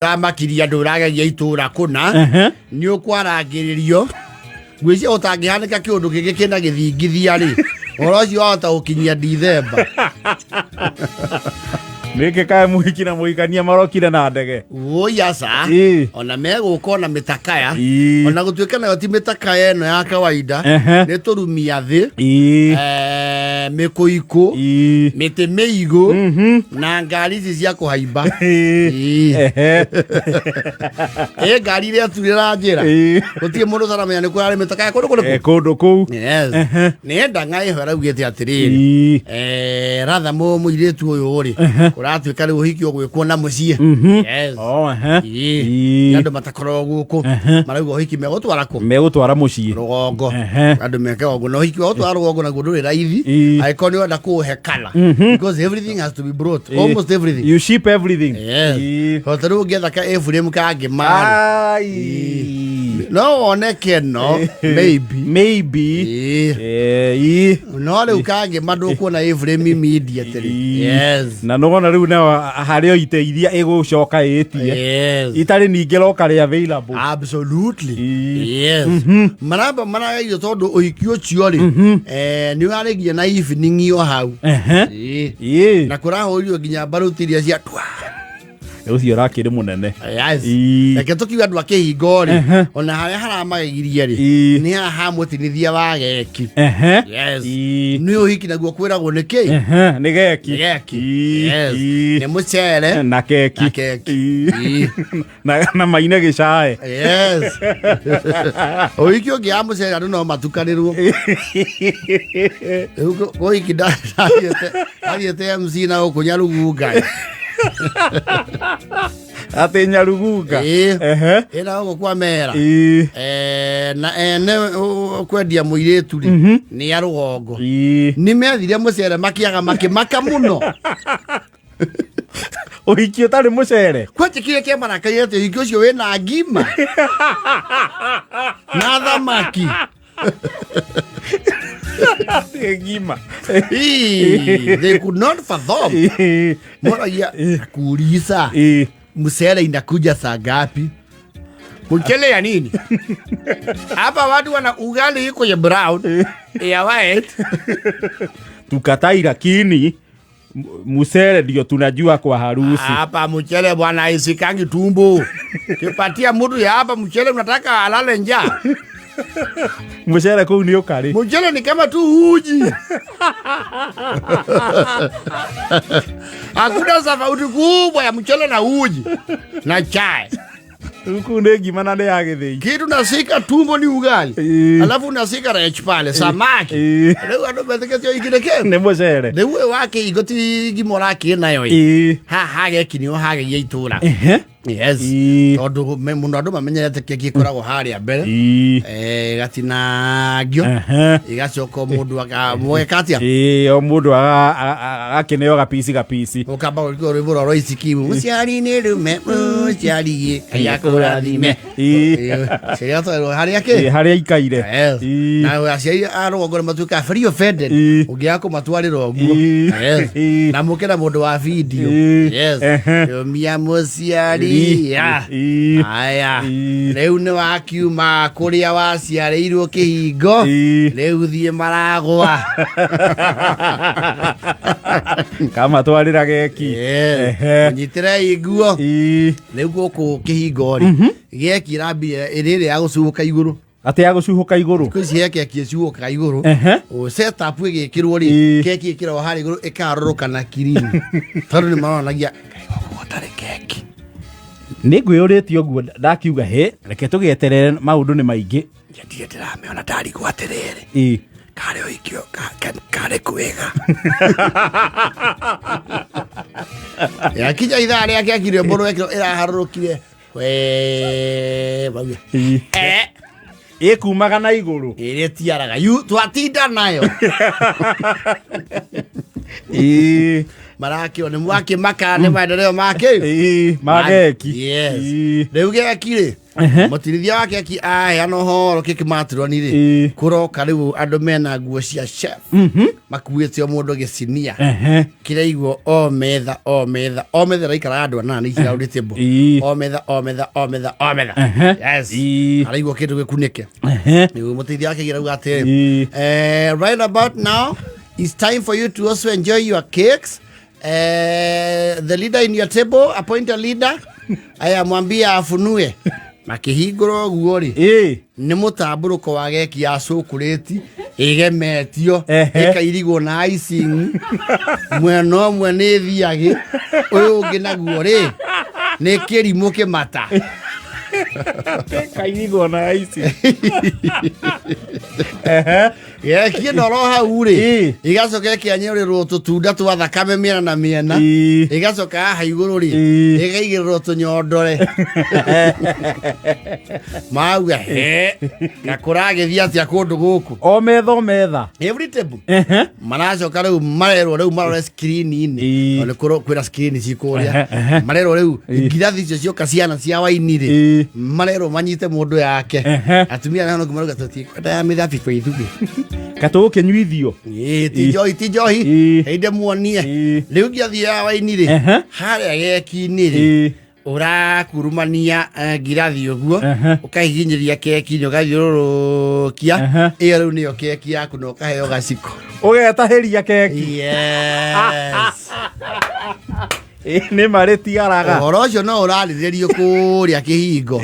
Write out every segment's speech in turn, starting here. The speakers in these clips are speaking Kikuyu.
Ũramakirie andũ ũrageria itũra kũna nĩ ũkwarangĩrĩrio. Ngwĩciria ũtangĩhanĩka kĩũndũ kĩngĩ kĩna gĩthingithia rĩ, ũhoro ũcio wahota gũkinyia Dithemba. Nĩkĩ kae mũhiki na mũhikania marokire na ndege? Woi aca. Ona megũka ona mĩtakaya. Ona gũtuĩka nayo ti mĩtakaya ĩno ya kawaida. Nĩ tũrumia thĩ. Mĩkũikũ. Mĩtĩ mĩigũ. Na ngari ici cia kũhaimba. Ĩĩ. Ĩ ngari iria turĩra njĩra. Gũtirĩ mũndũ ũtaramenya nĩ kũrarĩ mĩtakaya kũndũ kũrĩkũ. Kũndũ kũu. Yes. Nĩ ndang'a ĩho ĩraugĩte atĩrĩrĩ. Ratha mũirĩtu ũyũ rĩ, kũratuĩka rĩu ũhiki ũgwĩkwo na mũciĩ. Yes. Oh, ehe. Ĩĩ. Nĩ andũ matakoragwo gũkũ. Marauga ũhiki megũtwara kũ? Megũtwara mũciĩ. Rũgongo. Andũ meke ũguo. Na ũhiki wa gũtwara rũgongo naguo ndũrĩ raithi. Angĩkorwo nĩ ũrenda kũũhe kala. Because everything has to be brought. Almost everything. You ship everything. Yes. Tondũ rĩu ũngĩetha ka A-frame kangĩ Ai. No wone no maybe. Maybe. Ĩĩ. No rĩu kangĩ ma ndũkuona A-frame immediately. Yes. Na nĩwona rĩu nayo harĩ o ite iria ĩgũcoka ĩtie. Itarĩ ningĩ locally available. Absolutely. Yes. Maramba maragairio tondũ ũhiki ũcio rĩ, nĩ ũrarĩgia na evening o hau. Ĩĩ. Na kũrahũrirwo nginya mbaruti iria cia twa. Ũcio ũrakĩrĩ mũnene. Yes. Reke tũkiuga andũ a kĩhingo rĩ, ona harĩa haramagegirie rĩ, nĩ haha ha mũtinithia wa geki. Yes. Nĩ ũhiki naguo kwĩragwo nĩ kĩ? Nĩ geki. Nĩ geki. Yes. Nĩ mũcere na keki. Na keki. Na maine gĩcae. Yes. Ũhiki ũngĩ ya mũcere andũ no matukanĩrwo. Rĩu ũhiki ndathiĩte MC na gũkũ Nyarugunga. Atĩ Nyarugunga. Ĩĩ. Ĩna gũkũ kwa mera. Na ene kwendia mũirĩtu rĩ nĩ a rũgongo. Nĩ methire mũcere makĩaga makĩmaka mũno. Ũhiki ũtarĩ mũcere. Kwetĩkire kĩa marakaire atĩ ũhiki ũcio wĩna ngima na thamaki. Atĩ ngima. Ii, they could not fathom. Moragia kuuliza msele inakuja saa ngapi? Mchele ya nini? Hapa watu wana ugali iko ya brown, ya white. Tukatai lakini msele ndio tunajua kwa harusi. Hapa mchele bwana isikangi tumbo. Kipatia mtu ya hapa mchele unataka alale njaa. Mchele kuu ni ukali. Mchele ni kama tu uji. Hakuna tofauti kubwa ya mchele na uji na chai. Huku nĩ ngima na nĩ ya gĩthĩi. Kitu nasika tumbo ni ugali. Alafu nasika rech pale samaki. Rĩu andũ metĩkĩtie ikire kĩ? Nĩ mũcere. Rĩu ũyũ wa kĩhingo ti ngima ũrakĩĩ nayo ĩ. Haha hageki nĩho hagegia itũra. Yes. Tondũ mũno andũ mamenyerete keki ĩkoragwo harĩa mbere. Ĩgatinangio. Ĩgacoka o mũndũ mũgeka atĩa? Ĩĩ, o mũndũ agakĩneo gapici gapici. Ũkamba gwĩkĩrwo rwĩmbo rwa Royce Kimu. Mũciari nĩ rume, mũciari Ngai akũrathime. Ciari atwarwo harĩa kĩ? Ĩĩ, harĩa aikaire. Yes. Na aciari a rũgongo nĩ matuĩkaga very offended ũngĩaga kũmatwarĩra ũguo. Yes. Na mũke na mũndũ wa video. Yes. Rũmia mũciari. Ya. Aya. Rĩu nĩ wakiuma kũrĩa waciarĩirwo kĩhingo. Rĩu thiĩ maragwa. Kamatwarĩra geki. Yes. Nyitĩrei nguo. Rĩu gũkũ kĩhingo rĩ, geki ĩrambia ĩrĩ ĩrĩa ya gũcuhũka igũrũ. Atĩ ya gũcuhũka igũrũ. Thikũ ici he keki ĩcuhũkaga igũrũ. O setup ĩgĩkĩrwo rĩ, keki ĩkĩragwo harĩa igũrũ ĩkarũrũka na kirini. Tondũ nĩ maronanagia kaĩ gũkũ gũtarĩ keki. Nĩ ngwĩyũrĩtie ũguo ndakiuga hĩ, reke tũgĩeterere maũndũ nĩ maingĩ. Ndirĩ ndĩramĩona ndarigwo atĩrĩrĩ. Karĩ ũhiki karĩ kwega. Yakinya ithaa rĩa keki rwĩmbo rwekĩrwo ĩraharũrũkire. We bauga. Ĩkumaga na igũrũ. Ĩrĩa tiaraga. Yu twatinda nayo. Marakĩo nĩ mwakĩmaka nĩ maendeleo make. Ma geki. Yes. Rĩu geki rĩ. Mũtirithia wa keki aheana ũhoro keki maturoni rĩ, kũroka rĩu andũ mena nguo cia chef, makuĩte o mũndũ gĩcinia kĩraigwo o metha, o metha, o metha ĩraikara andũ anana nĩ ici round table. O metha, o metha, o metha, o metha. Yes. Araigwo kĩndũ gĩkunĩke. Nĩguo mũteithia wake arauga atĩrĩ, "Right about now it's time for you to also enjoy your cakes. The leader in your table, appoint a leader, aya mwambie afunue." Makĩhingũra ũguo rĩ, nĩ mũtambũrũko wa geki ya cũkũrĩti ĩgemetio, ĩkairigwo na icing. Mwena ũmwe nĩ thiagĩ, ũyũ ũngĩ naguo rĩ nĩ kĩrimũ kĩmata. Kairigwo na ici. Geki ĩno oro hau rĩ, ĩgacoka ĩkĩanyũrĩrwo tũtunda twa thakame mĩena na mĩena. Ĩgacoka haha igũrũ rĩ, ĩkaigĩrĩrwo tũnyondore. Mauga he gakũragĩthiĩ atĩa kũndũ gũkũ? O metha, o metha. Every table. Maracoka rĩu marerwo rĩu marore screen-inĩ. Tondũ nĩ kwĩna screen ci kũrĩa. Marerwo rĩu ngirathi icio cioka ciana cia waini rĩ, marerwo manyite mũndũ yake. Atumia nao marauga tũtikwenda ya mĩthabibũ ithuĩ. Katũgũkĩnyuithio. Ĩĩ, ti njohi, ti njohi. Ĩndĩ muonie. Rĩu ngirathi ya waini rĩ, harĩa geki-inĩ rĩ, ũrakurumania ngirathi ũguo, ũkahihinyĩria keki-inĩ, ũgathiũrũrũkia. Ĩyo rĩu nĩyo keki yaku na ũkaheo gaciko. Ũgetahĩria keki. Yes. Nĩ marĩ tigaraga. Ũhoro ũcio no ũrarĩrĩrio kũrĩa kĩhingo.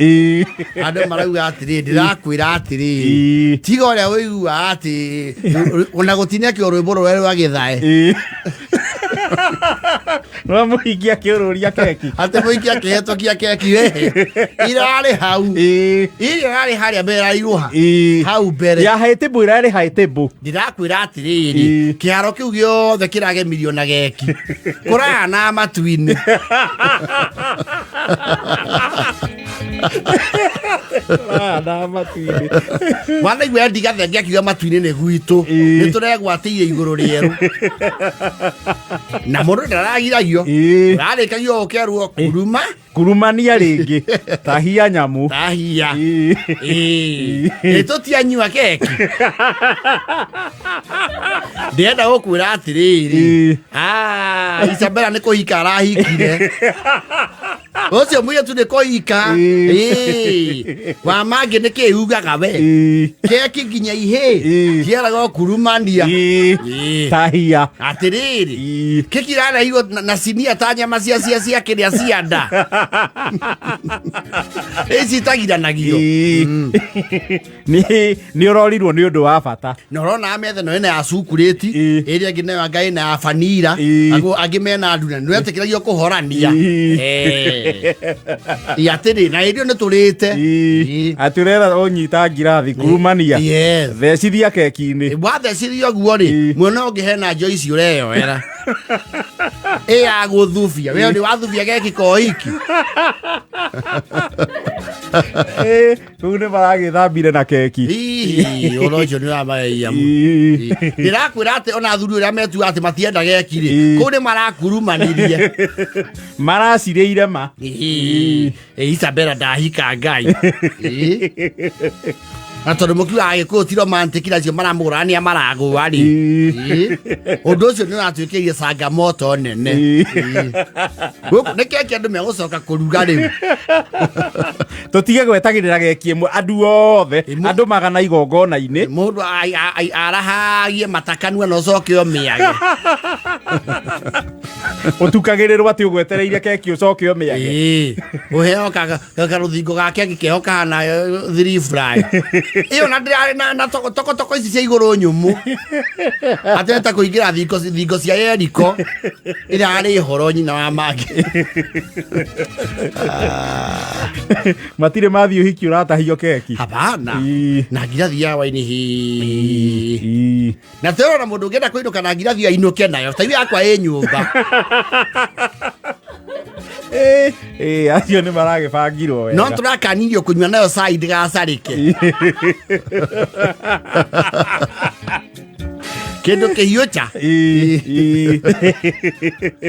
Andũ marauga atĩrĩ, ndĩrakwĩra atĩrĩrĩ, tiga ũrĩa ũiguaga atĩ ona gũtinekio rwĩmbo rũrĩa rwa gĩthae. No mũhingia akĩũrũria keki. Atĩ mũhingia akĩhetũkia keki we irarĩ hau. Iria irarĩ harĩa mbere irairũha hau mbere ya high table, irarĩ high table. Ndĩrakwĩra atĩrĩrĩ, kĩharo kĩu gĩothe kĩragemirio na geki kũraya na matu-inĩ. Kũraya na matu-inĩ. Wanaigua Eddie Gathenge akiuga matu-inĩ nĩ gwitũ, nĩ tũregwatĩire igũrũ rĩerũ na mũndũ ndaragiragio. Ũrarĩkagio ũkerwo kuruma. Kurumania rĩngĩ, tahia nyamũ. Tahia. Ĩ tũtianyua keki. Ndĩrenda gũkwĩra atĩrĩrĩ, Isabella nĩ kũhika arahikire, ũcio mũirĩtu nĩ kũhika. Wa mangĩ nĩ kĩ ugaga we? Keki nginya ihĩ cieraga kurumania. Tahia. Atĩrĩrĩ, keki irareirwo na cinia ta nyama cia kĩrĩa cia nda ici itagiranagio. Nĩ ũrorirwo nĩ ũndũ wa bata. Na ũrona metha ĩno ĩna ya cukurĩti, ĩrĩa ĩngĩ nayo anga ĩna ya vanilla. Angĩ mena nduna, nĩ wetĩkĩragio kũhorania. Atĩrĩ, na hĩndĩ ĩyo nĩ tũrĩte. Atĩ ũrera ũnyita ngirathi kurumania. Yes. Thecithia keki-inĩ. Wathecithia ũguo rĩ, mwena ũngĩ hena njoici ũreyoera ĩ ya gũthubia, we nĩ wathubia geki kohiki. Rĩu nĩ maragĩthambire na keki. Hihi ũhoro ũcio nĩ ũramageia mũno. Ndĩrakwĩra atĩ ona athuri ũrĩa metua atĩ matienda geki rĩ, kũu nĩ marakurumanirie. Maracirĩire ma. Ĩ, Isabella ndahika Ngai. Na tondũ mũkiugaga Gĩkũyũ ti romantic na acio maramũgũraga nĩa maragũa rĩ, ũndũ ũcio nĩ ũratuĩkĩire cangamoto nene. Gũkũ nĩ keki andũ megũcoka kũruga rĩu. Tũtige gwetagĩrĩra geki ĩmwe andũ othe, andũ magana igongona-inĩ. Mũndũ arahagie matakanua na ũcoke ũmĩage. Ũtukagĩrĩrwo atĩ ũgwetereire keki ũcoke ũmĩage. Ũheo karũthingo ga keki keho kahana three fry ĩyo na ndĩrarĩ na toko toko ici cia igũrũ nyũmũ atĩ ta kũingĩra thingo cia Yeriko ĩrarĩ horo nyina wa mangĩ. Matirĩ mathiĩ ũhiki ũratahio keki. Hapana. Na ngirathi ya waini hi. Na tũrona mũndũ ũngĩenda kũinũka na ngirathi ainũke nayo, ta yakwa ĩ nyũmba. Acio nĩ maragĩbangirwo wega. No tũrakanirio kũnyua nayo cai ndĩgacarĩke. Kĩndũ kĩhiũ cha. Ĩ, ĩ.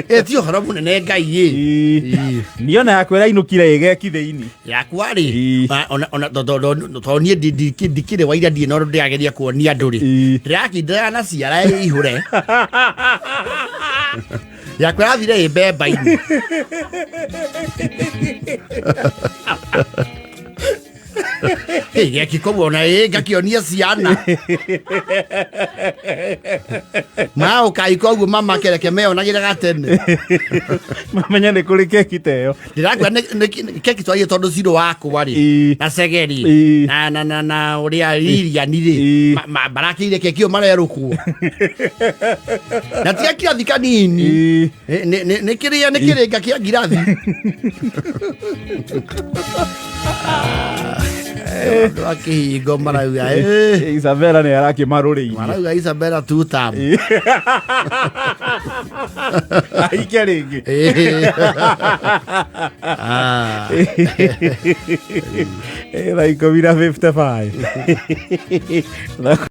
Ĩ ti ũhoro mũnene Ngai ĩ. Ĩ. Niona yakwa ĩrainũkire ĩgeki thĩinĩ. Yakwa rĩ, Ĩ. ona tondũ niĩ ndikĩrĩ waira, ndirĩ na ũndũ ndĩrageria kuonia andũ rĩ, Ĩ. ndĩrakindĩra na ciara ĩihũre. Yakwa yathire ĩ mbemba-inĩ. Ĩ, geki koguo ona ĩ ngakĩonia ciana maũkai, koguo mama kereke meyonagĩra gatene. Mamenya nĩ kũrĩ keki ta ĩyo. Ndĩrakua keki twarie tondũ cirũ wakwa rĩ, na cegeri, na ũrĩa ririani rĩ, marakĩire keki ĩyo marerũkwo na tiga kirathi kanini. Nĩ kĩrĩa nĩ kĩrĩnga kĩa ngirathi. Andũ a kĩhingo marauga Isabella nĩ arakĩmarũrĩirie. Marauga Isabella tutam. Ahike rĩngĩ. Ah. Thaa 10 na 55.